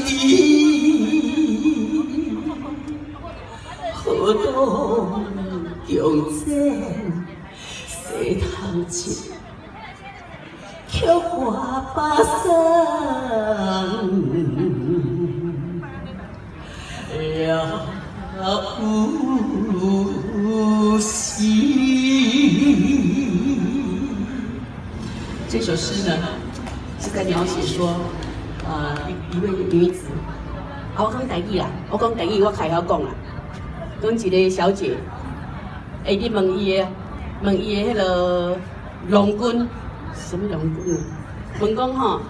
池，河東共剪西窗切，菊花巴山了有时。這首詩呢，是在描寫說，一位女子，啊，我講台語啦，我講台語我較會曉講啦。講一個小姐，會去問伊的，問伊的彼个郎君，啥物郎君啊？問講吼，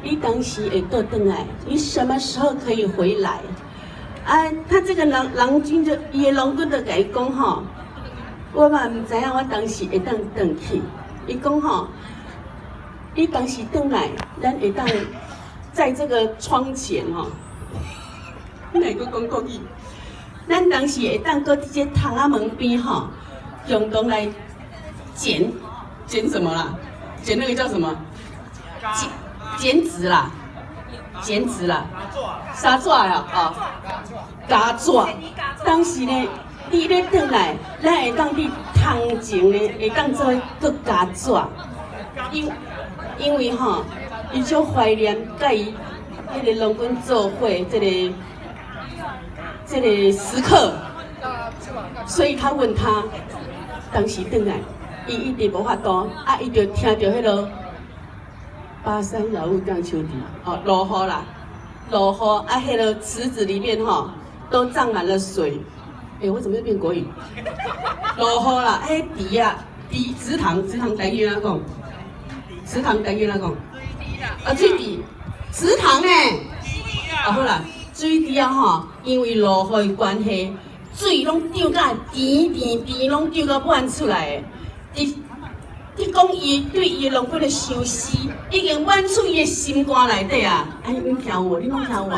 你當時會倒轉來？你什麼時候可以回來？啊，他這個郎君就伊的郎君就共伊講吼，我嘛毋知影我當時會當轉去。伊講吼，你當時轉來，咱會當在這個窗前吼，你會閣講國語？咱當時會當閣佇這窗仔門邊吼，共同來剪剪什麼啦？剪那個叫什麼？剪剪紙啦，剪紙啦，紗紙啊，哦，膠紙。當時呢，你咧轉來，咱會當佇窗前呢，會當做閣膠紙，因為吼，伊足懷念佮伊彼个郎君做伙這個時刻，所以他問他當時轉來，伊一直無法度，啊，伊就聽著彼个巴山老屋降秋池，哦，落雨啦，落雨啊，彼个池子裡面吼都漲滿了水。欸，我怎麼又變國語？落雨啦，彼池啊，池池塘，池塘台語按怎講？池塘台語按怎講？啊，水池，池塘呢？啊，好啦，水池啊吼，因為落雨的關係，水攏漲甲甜甜甜，攏漲到滿出來的。佇講伊對伊的郎君的相思，已經滿出伊的心肝內底啊！哎，你聽有無？你攏聽有無？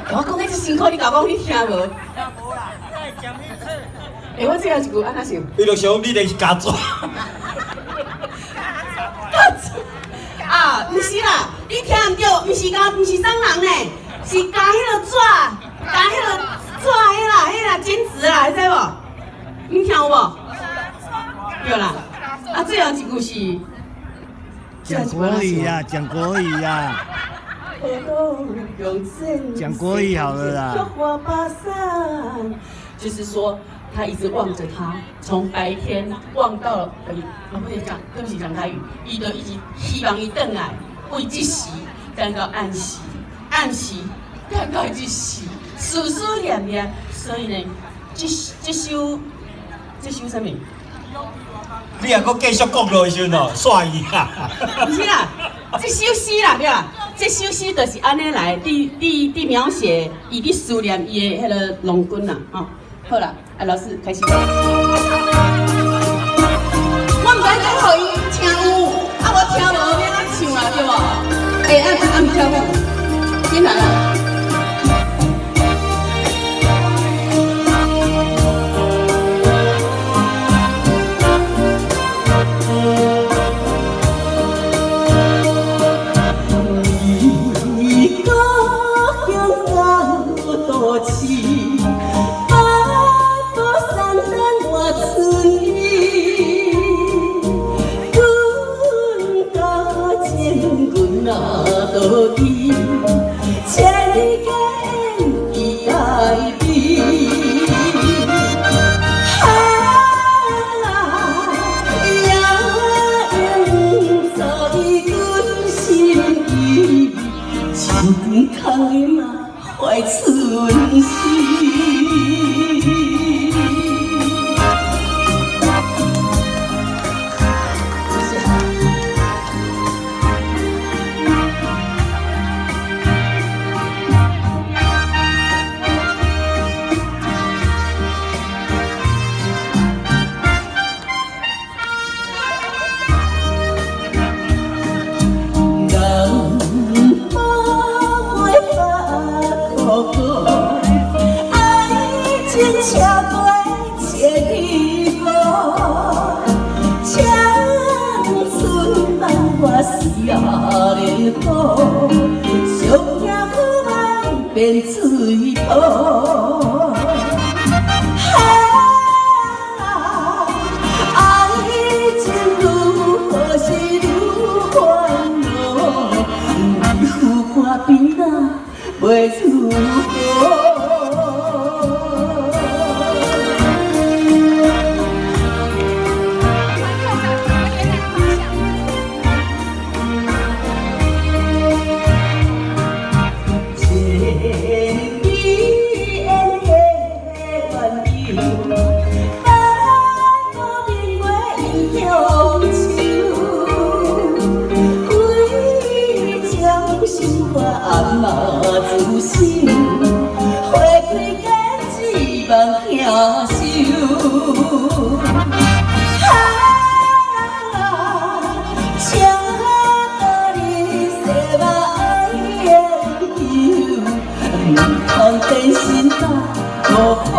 我講彼這辛苦，你共我講你聽無？欸，我最後一句按怎想？伊就想你咧是膠紙。啊，毋是啦，你聽毋著，毋是膠，毋是蟑螂呢，是膠彼个紙，膠彼个紙彼啦，彼啦剪紙啦，會知無？你聽有無？對啦，啊，最後一句是，講國語呀，講國語呀，講國語好了啦。就是說，他一直望着他，從白天望到了，啊，不對，講，對不起，講台語，伊就一直希望伊轉來，為這時等到暗時，暗時等到這時，思思念念，所以呢，這首啥物？你若閣繼續講落去時陣哦，煞伊啊！毋是啦，這首詩啦，對啦，這首詩就是按呢來，佇描寫伊佇思念伊的彼个郎君啦，吼。好啦，啊，老師開始。我毋知講予伊聽有，啊無聽無欲按怎唱啦，對無？欸，啊啊毋跳舞，緊來啦。你故鄉到都市，八寶山等我春意，阮家情阮若倒去，千里間伊愛你。啊，也用做伊阮心意，手拳空的嘛懷春時。謝謝。人無袂北苦苦，愛變水泡。啊，愛情如何是愈煩惱，你浮看邊仔袂如何。千里的鸳鸯，咱無明月相守，為將心肝嘛自心，花開結子望兄守。啊，請你細目愛研究，毋通變心啊無好。